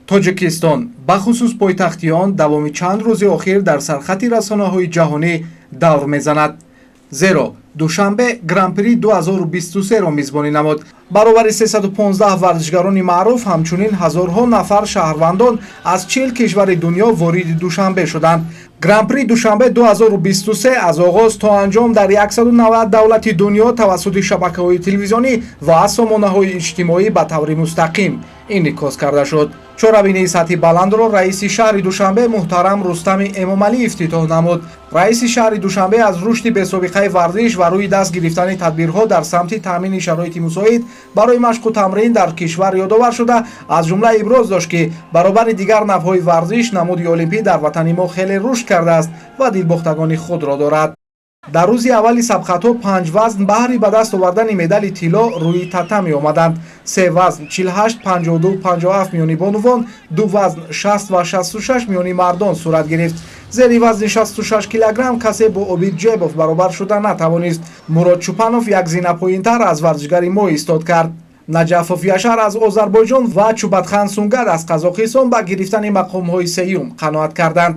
Тоҷикистон, бахусус пойтахти он, давоми чанд рӯзи охир дар сархати расонаҳои ҷаҳонӣ давр мезанад, зеро Душанбе Гран-при 2023-ро мизбонӣ намуд. Баробари 315 варзишгарони маъруф, ҳамчунин ҳазорҳо нафар шаҳрвандон аз 40 кишвари дунё вориди Душанбе шуданд. Гран-при Душанбе 2023 аз оғоз то анҷом дар 190 давлати дунё тавассути шабакаҳои телевизионӣ ва сомонаҳои иҷтимоӣ ба таври мустақим инъикос карда шуд. Чорабинии сатҳи баландро раиси шаҳри Душанбе муҳтарам Рустами Эмомалӣ ифтитоҳ намуд. Раиси шаҳри Душанбе аз рушди бесобиқаи варзиш ва рӯи даст гирифтани тадбирҳо дар самти таъмини шароити мусоид барои машқу тамрин дар кишвар ёдовар шуда, аз ҷумла иброз дошт, ки баробари дигар навъҳои варзиш намуди олимпӣ дар ватани мо хеле рушд кардааст ва дилбохтагони худро дорад. Дар рӯзи аввали сабқатҳо панҷ вазн баҳри ба даст овардани медали тилло рӯи татами омаданд. Се вазн 48, 52, 57 миёни бонувон, ду вазн 60 ва 66 миёни мардон сурат гирифт. Зери вазни 66 килограмм касе бо Обид Ҷебов баробар шуда натавонист. Мурод Чупанов як зина поинтар аз варзишгари мо истод кард. Наҷафов Яшар аз Озарбойҷон ва Чубатхан Сунгар аз Қазоқистон ба гирифтани мақомҳои сеюм қаноат карданд.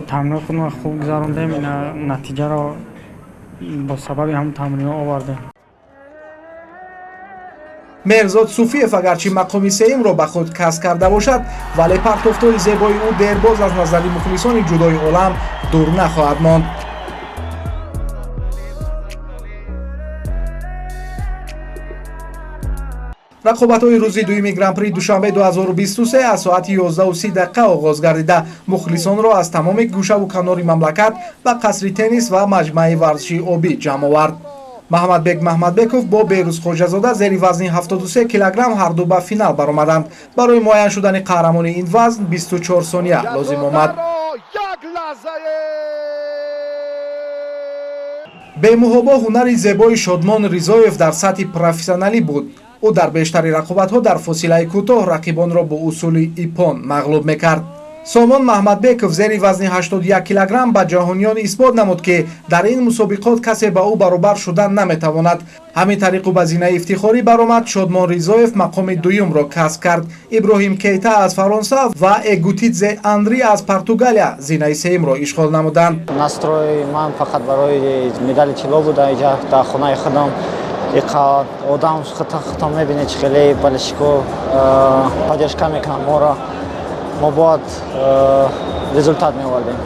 Тамрини худро хуб гузарондем, натиҷаро бо сабаби ҳамон тамринҳо овардем. Меҳрзод Суфиев агарчи мақоми сеюмро ба худ касб карда бошад, вале партофтҳои зебои ӯ дербоз аз назари мухлисони ҷудои олам дур нахоҳад монд. Рақобатҳои рӯзи дуюми Гран-при Душанбе 2023 аз соати 11:30 дақиқа оғоз гардида, мухлисонро аз тамоми гӯшаву канори мамлакат ба қасри теннис ва маҷмӯаи варзишии обӣ ҷамъ овард. Маҳмадбек Маҳмадбеков бо Беҳрӯз Хоҷазода зери вазни 73 килограмм ҳарду ба финал баромаданд. Барои муайян шудани қаҳрамони ин вазн 24 сония лозим омад. Бемуҳобо ҳунари зебои Шодмон Ризоев дар сатҳи профессионалӣ буд. Ӯ дар бештари рақобатҳо дар фосилаи кӯтоҳ рақибонро бо усули иппон мағлуб мекард. Сомон Маҳмадбеков зери вазни 81 килограмм ба ҷаҳониён исбот намуд, ки дар ин мусобиқот касе ба ӯ баробар шуда наметавонад. Ҳамин тариқ ӯ ба зинаи ифтихорӣ баромад. Шодмон Ризоев мақоми дуюмро касб кард. Иброҳим Кейта аз Фаронса ва Эгутидзе Андри аз Португалия зинаи сеюмро ишғол намуданд. Настрой ман фақат барои медали тилло буда. Иҷа дар хонаи худам иқа одам худтон мебинед, чӣ хеле болельщико поддержка мекунанд моро. Мо бояд результат меовардем.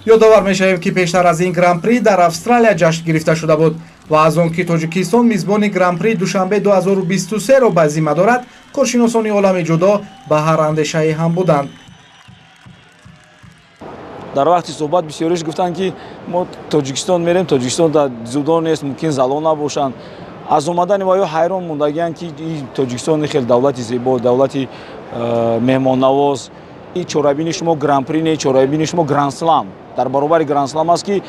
Ёдовар мешавем, ки пештар аз ин Гран-при дар Австралия ҷашн гирифта шуда буд ва аз он ки Тоҷикистон мизбони Гран-при Душанбе 2023-ро ба зимма дорад, коршиносони олами ҷудо ба ҳар андешае ҳам буданд. Дар вақти суҳбат бисёриш гуфтанд, ки мо Тоҷикистон мерем, Тоҷикистон дар дзюдо нест, мумкин зало набошанд. Аз омадани ваё ҳайрон мондагианд, ки Тоҷикистон хеле давлати зебо, давлати меҳмоннавоз. И чорабини шумо Гран-при не, чорабини шумо Гранд-слам дар баробари Гранд-слам аст, ки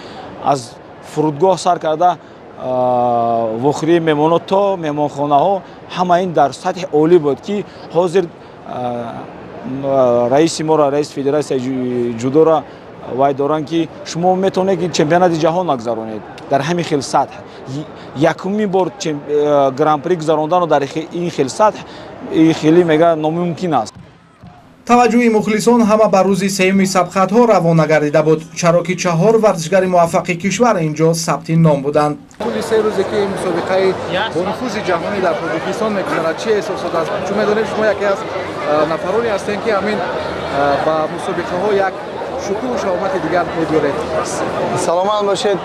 аз фурудгоҳ сар карда, вохӯрии меҳмонҳо то меҳмонхонаҳо, ҳама ин дар сатҳи олӣ буд, ки ҳозир раиси моро, раиси федератсияи ҷудоро вай доранд, ки шумо метавонед, ки чемпионати ҷаҳон нагзаронед дар ҳамин хел сатҳ. Якумин бор Гран-при гузарондану дар ин хел сатҳ ин хеле мега номумкин аст. Таваҷҷӯҳи мухлисон ҳама ба рӯзи сеюми сабқатҳо равона гардида буд, чаро ки чаҳор варзишгари муваффақи кишвар ин ҷо сабти ном буданд. Тӯли 3 рӯзе ки мусобиқаи бонуфузи ҷаҳонӣ дар Тоҷикистон мегузарад, чӣ эҳсосот аст? Чун медонем, шумо яке аз нафароне ҳастем, ки ҳамин ба мусобиқаҳо як шукӯҳу шаҳомати дигар мебиёред. Саломат бошед.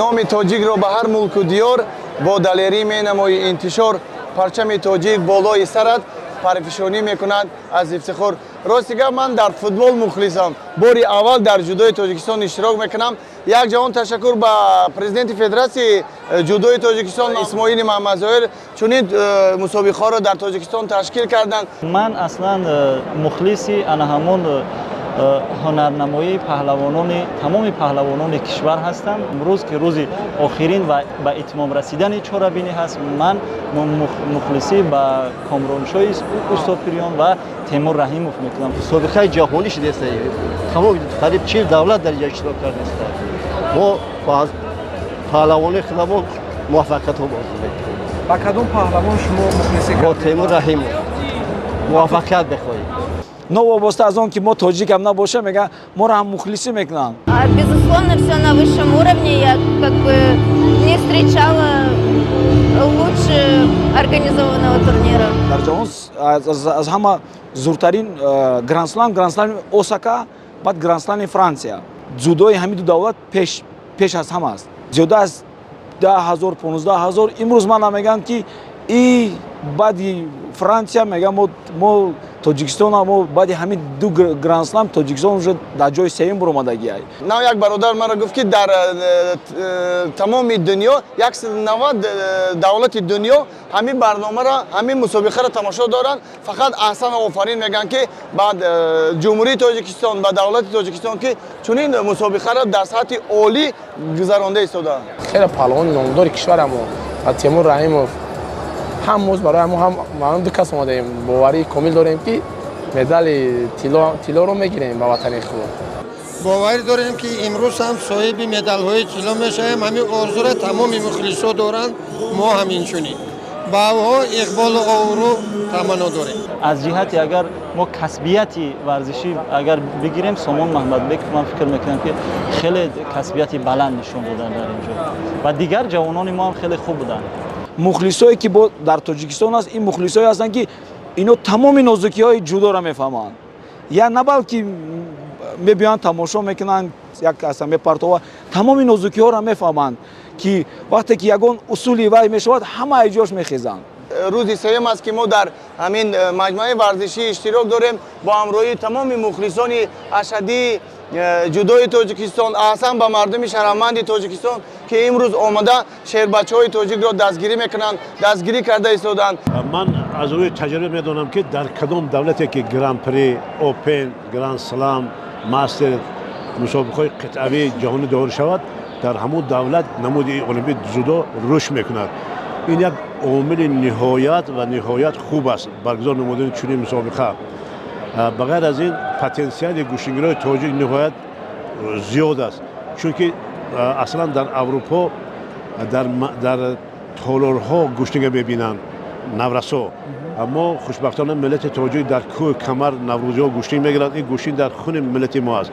Номи тоҷикро ба ҳар мулку диёр бо далерӣ менамои интишор. Парчами тоҷик болои сарат парфишонӣ мекунад аз ифтихор. Рости гап, ман дар футбол мухлисам, бори аввал дар ҷудои Тоҷикистон иштирок мекунам. Як ҷаҳон ташаккур ба президенти федератсияи ҷудои Тоҷикистон Исмоили Маҳмадзоҳир, чунин мусобиқаҳоро дар Тоҷикистон ташкил карданд. Ман аслан мухлиси ана ҳамон ҳунарнамоии паҳлавонони, тамоми паҳлавонони кишвар ҳастам. Имрӯз, ки рӯзи охирин ва ба итмом расидани чорабинӣ ҳаст, ман мухлисӣ ба Комроншоҳи Устодпириён ва Темур Раҳимов мекунам. Мусобиқаи ҷаҳонӣ шудааст, тамоми қариб 40 давлат дар инҷа иштирок кардааст. Мо паҳлавонои худамон муваффақиятҳо орзу мекунем. Ба кадом паҳлавон шумо мухлисӣ? Бо Темур Раҳимов. Муваффақият бихоҳем. Новобаста аз он ки мо тоҷикам набошем, мегӯянд, моро ҳам мухлисӣ мекунанд. Безусловно, все на высшем уровне. Я как бы не встречала лучше организованного турнира. Дар ҷаҳон аз ҳама зуртарин грандслам, грандслами Осака, баъд грандслами Франсия. Дзюдои ҳамин ду давлат пеш аз ҳама аст. Зиёда аз 10 000, 15 000. Имрӯз мана мегӯям, ки и баъди Франсия, мегӯям, мо Тоҷикистон, мо баъди ҳамин ду грандслам Тоҷикистон уже дар ҷои сеюм буромадагиай. Нав як бародар маро гуфт, ки дар тамоми дунё, 190 давлати дунё ҳамин барномаро, ҳамин мусобиқаро тамошо доранд. Фақат аҳсан, офарин мегӯянд, ки ба Ҷумҳурии Тоҷикистон, ба давлати Тоҷикистон, ки чунин мусобиқаро дар сатҳи олӣ гузаронда истодаанд. Хеле паҳлавони номдори кишварамо ва Темур Раҳимов ҳам моз барои мо, ҳам мо ду кас омадаем. Боварии комил дорем, ки медали тиллоро мегирем ба ватани худ. Боварӣ дорем, ки имрӯз ҳам соҳиби медалҳои тилло мешавем. Ҳамин орзуро тамоми мухлисо доранд, мо ҳам инчунин. Ба онҳо иқболу обрӯ таманно дорем. Аз ҷиҳати агар мо касбияти варзишӣ агар бигирем, Сомон Маҳмадбеков, ман фикр мекунам, ки хеле касбияти баланд нишон доданд дар ин ҷо ва дигар ҷавонони мо ҳам хеле хуб буданд. Мухлисое ки бо дар Тоҷикистон аст, ин мухлисое ҳастанд, ки ино тамоми нозукиҳои ҷудоро мефаҳманд, я на балки мебиёянд, тамошо мекунанд, як аса мепартова, тамоми нозукиҳоро мефаҳманд, ки вақте ки ягон усули вай мешавад, ҳама айҷош мехезанд. Рӯзи сеюм аст, ки мо дар ҳамин маҷмӯаи варзишӣ иштирок дорем бо ҳамроҳии тамоми мухлисони ашаддии ҷудои Тоҷикистон. Аҳсан ба мардуми шарафманди Тоҷикистон, ки имрӯз омада шербачаҳои тоҷикро дастгирӣ мекунанд, дастгирӣ карда истодаанд. Ман аз рӯи таҷриба медонам, ки дар кадом давлате ки гран-при, опен, гранд-слам, мастер, мусобиқаҳои қитъавии ҷаҳонӣ доир шавад, дар ҳамун давлат намуди олимпии дзюдо рушд мекунад. Ин як омили ниҳоят ва ниҳоят хуб аст, баргузор намудани чунин мусобиқа. Ба ғайр аз ин, потенсиали гӯштингирои тоҷик ниҳоят зиёд аст, чунки аслан дар Аврупо дар толорҳо гӯштинга мебинанд наврасо. Аммо хушбахтона миллати тоҷик дар кӯҳ, камар, наврӯзиҳо гӯштин мегиранд. Ин гӯштин дар хуни миллати мо аст.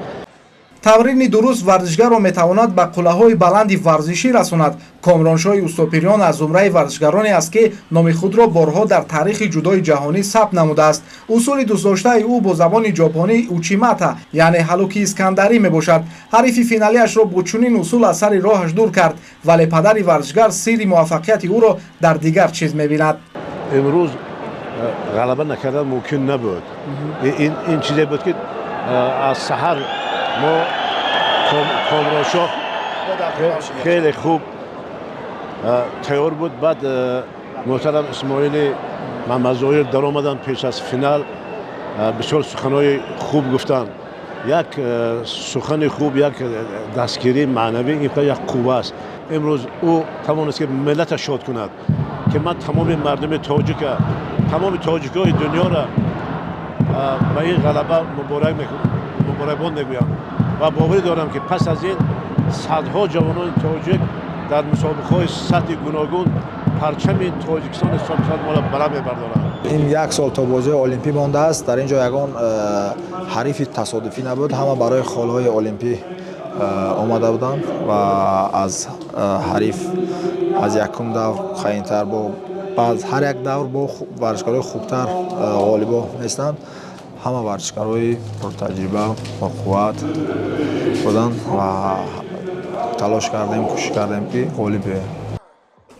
Тамрини дуруст варзишгарро метавонад ба қуллаҳои баланди варзишӣ расонад. Комроншоҳи Устопириён аз зумраи варзишгароне аст, ки номи худро борҳо дар таърихи ҷудои ҷаҳонӣ сабт намудааст. Усули дӯстдоштаи ӯ бо забони ҷопонӣ учимата, яъне ҳалуки искандарӣ мебошад. Ҳарифи финалиашро бо чунин усул аз сари роҳаш дур кард, вале падари варзишгар сирри муваффақияти ӯро дар дигар чиз мебинад. Имрӯз ғалаба накардан мумкин набуд. Ин чизе буд, ки аз саҳар мо Комроншоҳ хеле хуб тайёр буд. Баъд муҳтарам Исмоили Мамадзоир даромаданд пеш аз финал, бисёр суханҳои хуб гуфтанд. Як сухани хуб, як дастгирии маънавӣ, ин як қувва аст. Имрӯз ӯ тавонист, ки миллата шод кунад, ки ман тамоми мардуми тоҷика, тамоми тоҷикҳои дунёро ба ин ғалаба муборакбод мегӯям ва боварӣ дорам, ки пас аз ин садҳо ҷавонони тоҷик дар мусобиқаҳои сатҳи гуногун парчами Тоҷикистони соҳибмола баланд мебардоранд. Ин як сол то бозиҳои олимпӣ мондааст. Дар ин ҷо ягон ҳарифи тасодуфӣ набуд, ҳама барои холҳои олимпӣ омада буданд ва аз ҳариф аз якум давр қаинтар бо ҳар як давр бо варзишкарҳои хубтар ғолибо нестанд. Ҳама варзишкарҳои пуртаҷриба, боқувват буданд ва талош кардем, кӯшиш кардем, ки ғолиб биёем.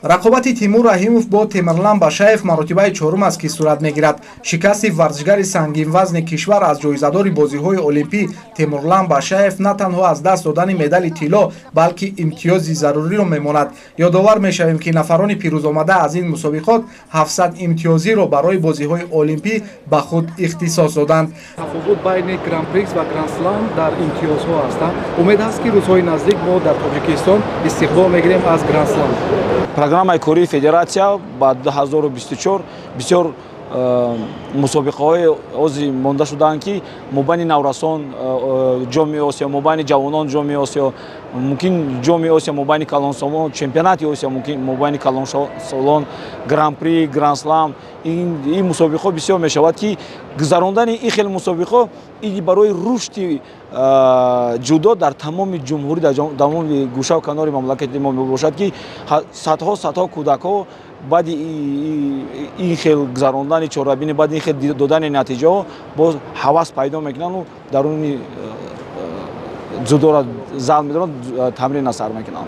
Рақобати Тимур Раҳимов бо Темирлан Башаев маротибаи чорум аст, ки сурат мегирад. Шикасти варзишгари сангинвазни кишвар аз ҷоизадори бозиҳои олимпӣ Темурлан Башаев на танҳо аз даст додани медали тилло, балки имтиёзи заруриро мемонад. Ёдовар мешавем, ки нафарони пирӯзомада аз ин мусобиқот 700 имтиёзиро барои бозиҳои олимпӣ ба худ ихтисос доданд. Тафовут байни гран-прикс ва гранд-слам дар имтиёзҳо ҳастанд. Умед ҳаст, ки рӯзҳои наздик мо дар Тоҷикистон истиқбол мегирем аз гранд-слам. Программаи кории федератсия ба 2024 бисёр Мусобиқаҳои ози монда шудаанд, ки мобайни наврасон Ҷоми Осиё, мобайни ҷавонон Ҷоми Осиё, мумкин Ҷоми Осиё мобайни калонсолон, чемпионати Осиё, мумкин мобайни калонсолон Гран-при, Гранд-слам. Ин мусобиқаҳо бисёр мешавад, ки гузарондани ин хел мусобиқаҳо ин барои рушди ҷудо дар тамоми ҷумҳурӣ, дар тамоми гӯшаву канори мамлакати мо мебошад, ки садҳо садҳо кӯдакҳо баъди ин хел гузарондани чорабинӣ, баъди ин хел додани натиҷаҳо боз ҳавас пайдо мекунанду даруни ҷудоро зал медоранд, тамрина сар мекунанд.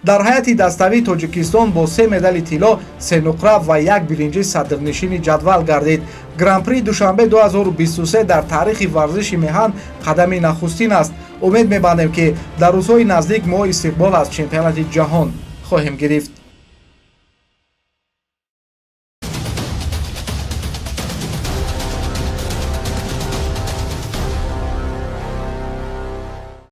Дар ҳайати даставии Тоҷикистон бо се медали тилло, се нуқра ва як биринҷӣ садрнишини ҷадвал гардид. Гран-при Душанбе 2023 дар таърихи варзиши меҳан қадами нахустин аст. Умед мебандем, ки дар рӯзҳои наздик мо истиқбол аз чемпионати ҷаҳон хоҳем гирифт.